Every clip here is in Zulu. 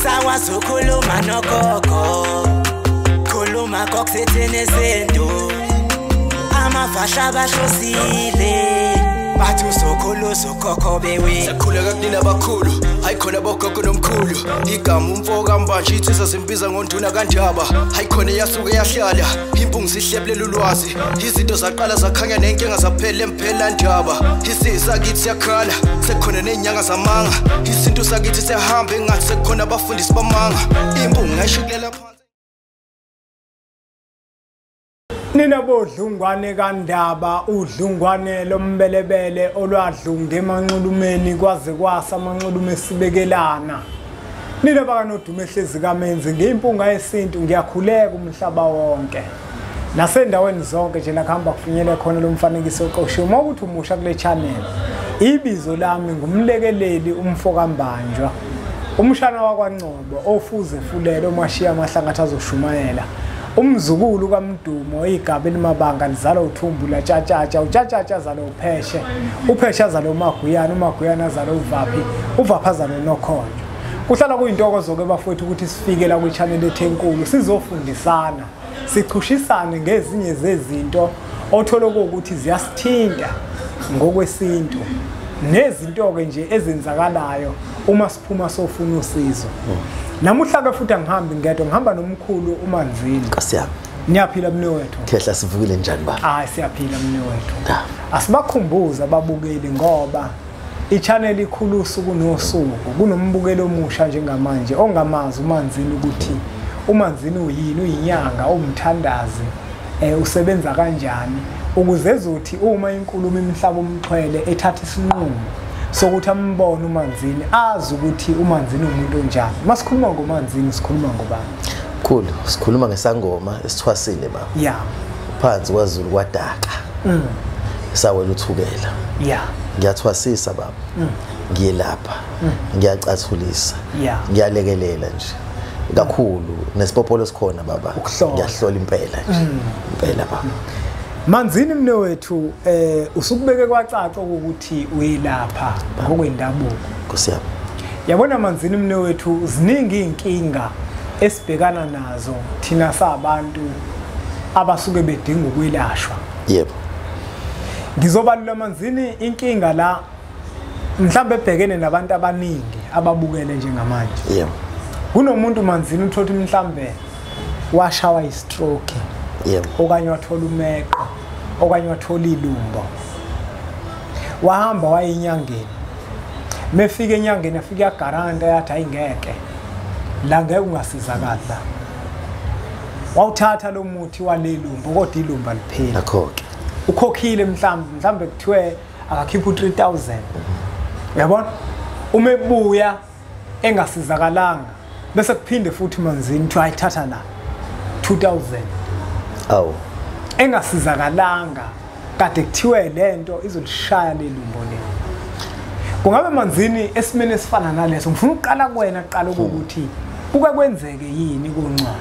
Sakwazi ukukhuluma nogogo, khuluma kokusithini izinto. Amafasha bahlosile, bathi usokhulu ukhokho bewe. Sakhuleka kunina abakhulu, hayi khona bogogo nomkhulu. Igama umfo kaMbanje insizwa zimbiza ngonduna kaNdaba. Hayi khona yasuke yahlala, impungu zihlebulela ulwazi. Izinto zaqala zakhanya nenkinga zaphela emphela ndaba. Isizwe sakithi siyakhala, sekukhona nezinyanga zamanga. Isintu sakithi siyahamba engathi sekukhona abafundisi bamanga. Impungu ngayishukulela phansi. Nina bodlungwane kaNdaba, udlungwane lombelebele olwadlunga emanxulumeni kwaze kwasa amanxulume sibekelana. Nina bakanodume ehlezi kaMenzi, ngiyimpunga yesintu, ngiyakhuleka umhlaba wonke. Nasendaweni zonke nje la kuhamba kufinyele khona lo mfanekiso oqoshiwe. Uma ukuthi umusha kule channel, ibizo lami ngumlekeleli umfo kaMbanjwa. Umshana wakwaNgcobo ofuze fulele omashiya amahlangathi azoshumayela. Umzukulu kaMdumo igaba elimabanga lizalwa uthumbu la tshatshatsha, utshatshatsha azalwa upheshe, upheshe azalwa uMaguyana, uMaguyana azalwa uVaphi, uVaphi azalwa uNokhonjo. Kuhlala kuyintokozo-ke bafowethu ukuthi sifike la kwi-channel ethu enkulu sizofundisana, sichushisane ngezinye zezinto othola ukuthi ziyasithinta ngokwesintu nezinto-ke nje ezenzakalayo uma siphuma sofuna usizo. Namuhla ke futhi angihambi ngedwa, ngihamba nomkhulu uManzini. Nkosi yami. Niyaphila mne wethu? Khehla, sivukile njani baba? Hayi, siyaphila mne wethu. Asibakhumbuza ababukeli ngoba i-channel ikhulu usuku nosuku. Kunombukeli omusha njengamanje ongamazi uManzini ukuthi uManzini uyini, uyinyanga, umthandazi, usebenza kanjani, ukuze ezothi uma inkulumo imhlaba umxhwele ethatha isinqumo sokuthi ambone uManzini, azi ukuthi uManzini umuntu onjani. Masikhuluma ngoManzini sikhuluma ngobani? Khulu, sikhuluma ngesangoma esithwasile baba. Yeah. Phansi kwaZulu kwadaka. Sawela uthukela. Yeah. Ngiyathwasisa baba. Ngiyelapha. Ngiyacathulisa. Yeah. Ngiyalekelela nje. Kakhulu nesipopolo sikhona baba. Ngiyahlola impela nje. Impela baba. Manzini mne wethu, usukubeke kwacaca ukuthi uyilapha ngokwendabuko. Nkosi yami. Yabona Manzini mne wethu, ziningi inkinga esibhekana nazo thina sabantu abasuke bedinga ukwelashwa. Yebo. Ngizobalula Manzini inkinga la mhlambe ebhekene nabantu abaningi ababukele njengamanje. Yebo. Kunomuntu Manzini uthola mhlambe washawa i-stroke. Yebo. Okanye wathola umeqo, okanye wathola ilumbo. Wahamba waya enyangeni. Mefika enyangeni afika yagaranta yathi ayingeke. La ngeke ungasizakala la. Wawuthatha lo muthi walelumbo kodwa ilumbo alipheli. Nakho-ke. Ukhokhile mhlambe kuthiwe akakhipha u3000. Uyabona? Uma ebuya engasizakalanga bese kuphinde futhi Manzini kuthiwa ayithatha la 2000. Awu. Engasizakalanga kade kuthiwe lento izolishaya lelumbo lelo. Kungabe Manzini esimene esifana naleso, ngifuna ukuqala kuwena kuqala ukuthi kuke kwenzeke yini kuncane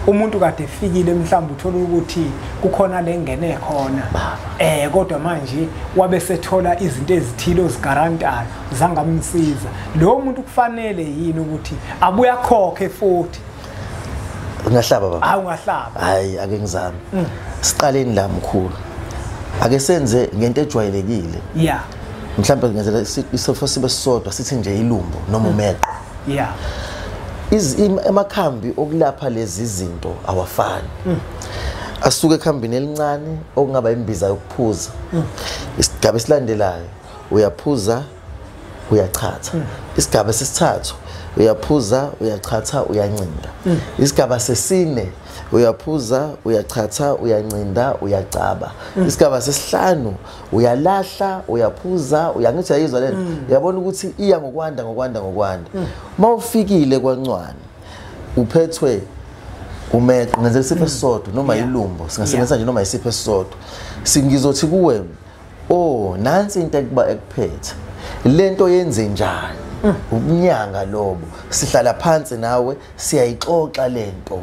umuntu kade efikile mhlawumbe uthola ukuthi kukhona lengene khona kodwa manje wabe sethola izinto ezithile ozigarantayo zangamsiza lo muntu, kufanele yini ukuthi abuye akhokhe futhi? Ungahlaba baba? Hayi, ungahlaba. Hayi, ake ngizame. Siqaleni la mkhulu. Ake senze ngento ejwayelekile. Yeah. Mhlawumbe ngenzela isifo sibe sisodwa, sithi nje ilumbo noma umeqo. Yeah. Amakhambi okulapha lezi zinto awafani. Asuke ekhambini elincane okungaba imbiza yokuphuza. Isigaba esilandelayo uyaphuza uyachatha. Isigaba sesithathu uyaphuza uyachatha uyancinda. Isigaba sesine uyaphuza uyachatha uyancinda uyacaba. Isigaba sesihlanu uyalahla uyaphuza uyangithi uyayizwa lento. Uyabona ukuthi iya ngokwanda ngokwanda ngokwanda. Uma ufikile kwaNcwane uphethwe umeqo, ngenzela isipho esisodwa noma ilumbo, singasebenzisa nje noma isipho esisodwa. Singizothi kuwe, oh nansi into ekuba ekuphethe. Lento yenze njani? Ubunyanga lobo. Sihlala phansi nawe siyayixoxa lento.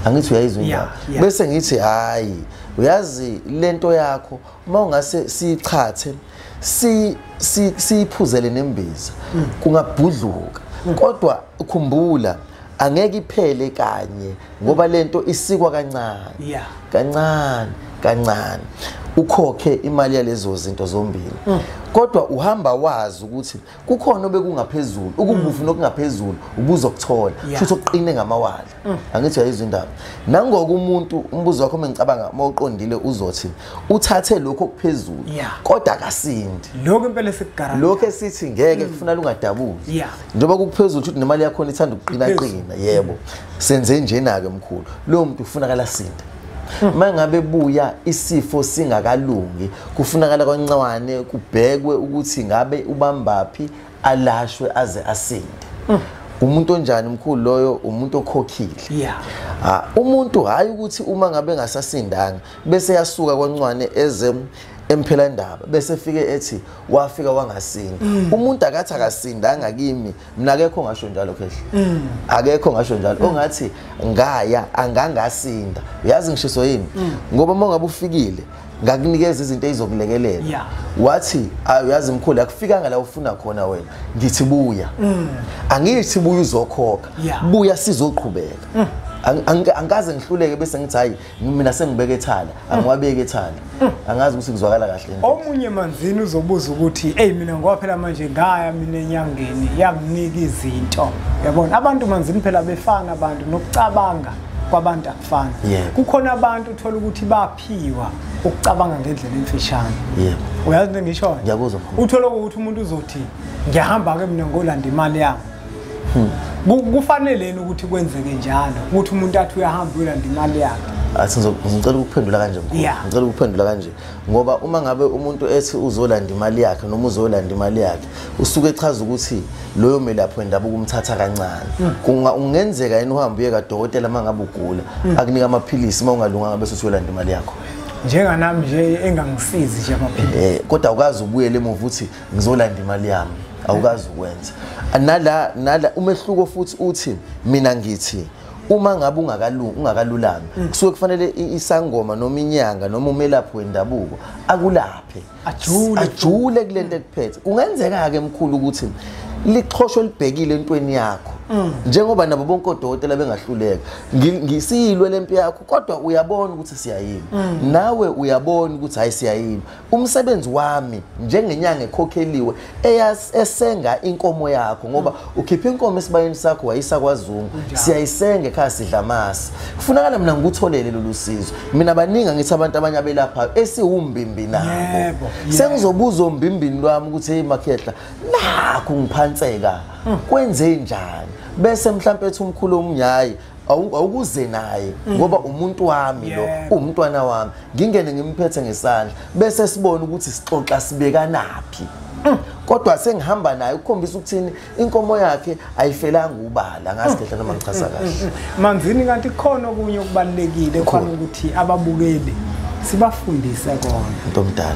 Angithi uyayizwa indaba. Bese ngithi hayi, uyazi lento yakho uma ungase sichathe siyiphuzele nembiza kungabhudluka. Kodwa ukhumbula angeke iphele kanye ngoba lento isikwa kancane. Kancane kancane. Ukhokhe imali yalezo zinto zombili. Kodwa uhamba wazi ukuthi kukhona obekungaphezulu, ukubufuna okungaphezulu ubuzokuthola, futhi oqine ngamawala. Angithi uyayizwa indaba. Nangoku umuntu umbuzo wakho mengicabanga mawuqondile uzothi uthathe lokho okuphezulu kodwa akasindi. Lokho impela esikugarantee. Lokho esithi ngeke kufuna lungadabuli. Njengoba kukuphezulu ukuthi nemali yakho ithanda ukuqina qina, yebo. Senze njena ke mkhulu. Lo muntu ufunakala sinde. Mangabe buya isifo singakalungi kufunakala kwancane kubhekwe ukuthi ngabe ubambaphi alashwe aze asinde. Umuntu onjani mkhulu loyo? Umuntu okhokhile. Umuntu hayi ukuthi uma ngabe engasasindanga bese yasuka kwancane eze emphelandaba bese fike ethi wafika wangasinda. Umuntu akathi akasindanga kimi, mina akekho ngasho njalo khehle. Akekho ngasho njalo ongathi ngaya angangasinda. Uyazi ngishiso yini? Ngoba uma ngabe ufikile ngakunikeza izinto ezizokulekelela. Wathi uyazi mkhulu akufikanga la ufuna khona wena, ngithi buya. Angithi buya uzokhokha, buya sizoqhubeka. Angikaze ngihluleke bese ngithi hayi mina sengibeke ethala, angiwabeke ethala. Angazi ukuthi kuzwakala kahle. Omunye Manzini uzobuza ukuthi hey mina ngoba phela manje ngaya mina enyangeni yanginika izinto. Uyabona abantu Manzini phela befana abantu nokucabanga kwabantu akufani. Kukhona abantu uthola ukuthi baphiwa ukucabanga ngendlela emfishane. Uyazi into engishoyo? Ngiyakuzwa. Uthola ukuthi umuntu uzothi ngiyahamba ke mina ngolanda imali yami. Kufanele ukuthi kwenzeke njalo ukuthi umuntu athi uyahamba uyolanda imali yakhe? Athi ngicela ukuphendula kanje mkhulu. Ngicela ukuphendula kanje ngoba uma ngabe umuntu ethi uzolanda imali yakhe noma uzolanda imali yakhe usuke echaza ukuthi loyo melaphi wendabuko umthatha kancane. Kungenzeka yini uhambe uye kadokotela mangabe ugula akunika amaphilisi uma ungalunganga bese usuyolanda imali yakho? Njenganami nje engangisizi nje amaphilisi. Kodwa awukazi ubuyele emuva uthi ngizolanda imali yami, awukazi ukwenza. Nala umehluko futhi uthi mina ngithi uma ngabe ungakalulami kusuke kufanele isangoma noma inyanga noma umelaphi wendabuko akulaphe, ajule kulento ekuphethe. Kungenzeka ke mkhulu ukuthi lixhosho libhekile entweni yakho njengoba nabo bonke odokotela bengahluleka ngisiyilwe lempi yakho, kodwa uyabona ukuthi siyayima nawe uyabona ukuthi hayi siyayima. Umsebenzi wami njengenyanga ekhokheliwe esenga inkomo yakho ngoba ukhipha inkomo esibayeni sakho wayisa kwaZungu, siyayisenga ekhaya sidla amasi. Kufunakala mina ngikutholele lolu sizo. Mina baningi ngithi abantu abanye abelaphayo esiwumbimbi nabo sengizobuza ombimbini lwami ukuthi hey makhehla nakho ngiphantseka kwenze njani, bese mhlambe ethi umkhulu omnyayi awukuze naye ngoba umuntu wami lo umntwana wami, ngingene ngimphethe ngesandla bese sibone ukuthi sixoxa sibekanaphi. Kodwa sengihamba naye ukukhombisa ukuthini inkomo yakhe ayifelanga ubala. Ngazi kahle noma ngichaza kahle Manzini. Kanti khona okunye okubalekile khona ukuthi ababukeli sibafundise kona ntomdala.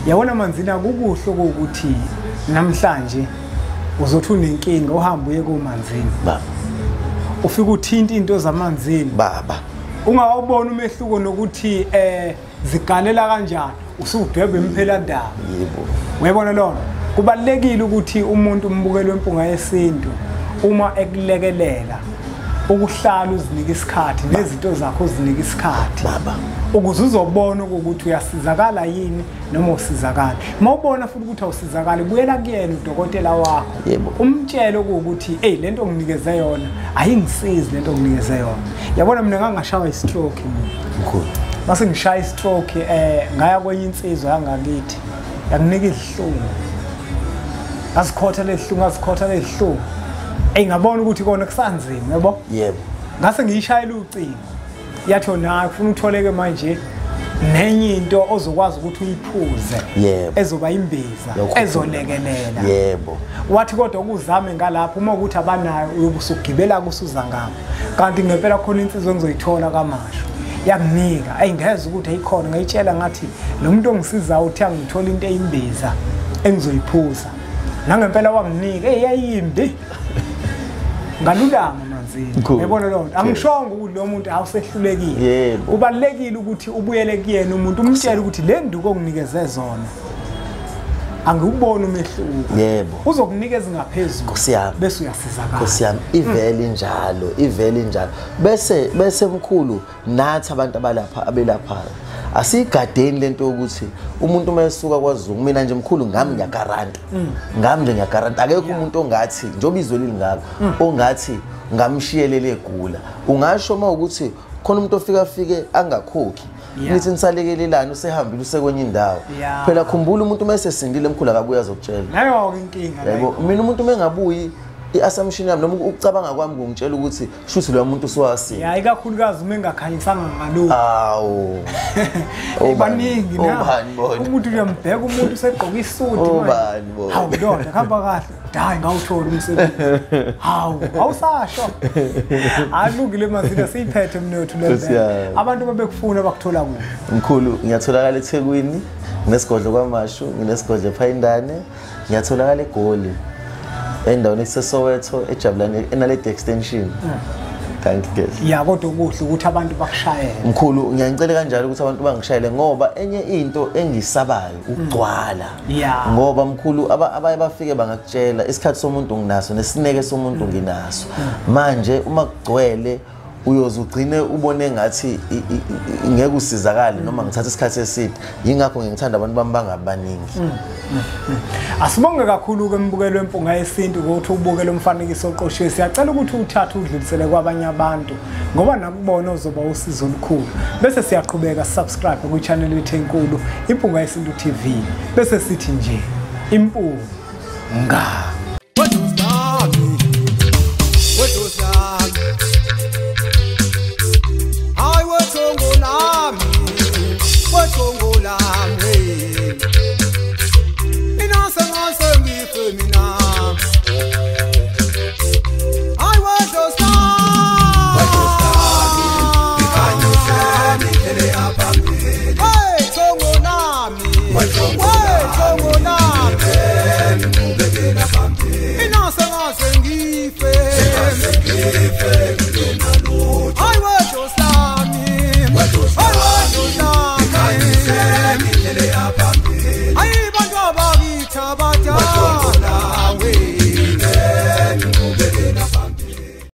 Yabona Manzini akukuhle ukuthi namhlanje uzothi unenkinga uhambe uye kuManzini baba, ufike uthinta into zaManzini baba, ungawubona umehluko nokuthi zigalela kanjani, usudweba imphelandaba. Yebo, uyabona lona. Kubalekile ukuthi umuntu umbukelo wempunga yesintu uma ekulekelela ukuhlala uzinike isikhathi nezinto zakho uzinike isikhathi baba, ukuze uzobona ukuthi uyasizakala yini noma usizakala. Mawubona futhi ukuthi awusizakali, buyela kuyena udokotela wakho umtshele ukuthi hey lento onginikeze yona ayingisizi, lento onginikeze yona. Yabona mina ngangashawa i-stroke mina mkhulu. Mase ngishaya i-stroke ngaya kwenye insizwa yangakithi yanginika izihlungu, ngazikhotha lezihlungu, ngazikhotha lezihlungu. Ey ngabona ukuthi kona kusanzima, yabo? Yebo. Ngase ngiyishayela ucingo. Yathi nayo ufuna utholeke manje nenye into ozokwazi ukuthi uyiphuze ezoba imbiza ezolekelela. Yebo. Wathi kodwa ukuzame ngalapho uma ukuthi abanayo uyobusugibela kusuza ngapha. Kanti ngempela khona insizwa engizoyithola kaMashu. Yanginika, ayingeza ukuthi ayikhona, ngayitshela ngathi lo muntu ongisizayo uthi angithola into eyimbiza engizoyiphuza. Nangempela wanginika, hey yayimbi. Ngalulama Manzini. Yabona lo nto. Angishongo ukuthi lo muntu awusehlulekile. Kubalekile ukuthi ubuyele kuyena umuntu umtshele ukuthi le nduku onginikeze zona Angiwuboni umehluko. Yebo. Uzokunikeza ngaphezulu. Nkosi yami. Bese uyasizakala. Nkosi yami, ivele injalo, ivele injalo. Bese mkhulu nathi abantu abalapha abelaphayo. Asiyigadeni lento yokuthi umuntu uma esuka kwaZulu, mina nje mkhulu ngami ngiyagaranta. Ngami nje ngiyagaranta. Akekho umuntu ongathi njengoba izwe lilingaka ongathi ngamshiyelele egula. Ungasho uma ukuthi khona umuntu ofika afike angakhokhi. Nithi nisalekelelana usehambile usekwenye indawo. Phela khumbula umuntu uma esesindile mkhulu akabuye azokutshela. Nayo ke inkinga. Yebo, mina umuntu uma engabuyi i-assumption yami noma ukucabanga kwami kungitshela ukuthi shuthi lo muntu usuwasinda. Ya, ikakhulukazi uma engakhanyisanga ngalokho. Awu. Baningi na. Umuntu uyambheka umuntu usegqoka isudi manje. Obani bona. Hawu ndoda, hamba kahle. Hayi ngawuthola umsebenzi. Hawu, awusasho. Alungile Mazila, siyiphethe mnothu le. Abantu babekufuna bakuthola kuphi? Mkhulu, ngiyatholakala eThekwini, nginesigodlo kwaMashu, nginesigodlo ePhayindane, ngiyatholakala eGoli. Endaweni eseSoweto eJabulani eNaledi extension. Thank you. Ya, kodwa kuhle ukuthi abantu bakushayele. Mkhulu, ngiyangicela kanjalo ukuthi abantu bangishayele ngoba enye into engisabayo ukugcwala. Ngoba mkhulu abaye bafike bangakutshela isikhathi somuntu nginaso nesineke somuntu nginaso. Manje uma kugcwele uyoze ugcine ubone ngathi ngeke usizakale noma ngithatha isikhathi eside. Yingakho ngithanda abantu bami bangabaningi. Asibonge kakhulu ke mbukelo wempunga yesintu ukuthi ubuke lo mfanekiso oqoshiwe. Siyacela ukuthi uthathe udlulisele kwabanye abantu ngoba nakubona uzoba usizo olukhulu. Bese siyaqhubeka subscribe ku channel yethu enkulu Impunga Yesintu TV. Bese sithi nje impunga. Sengife.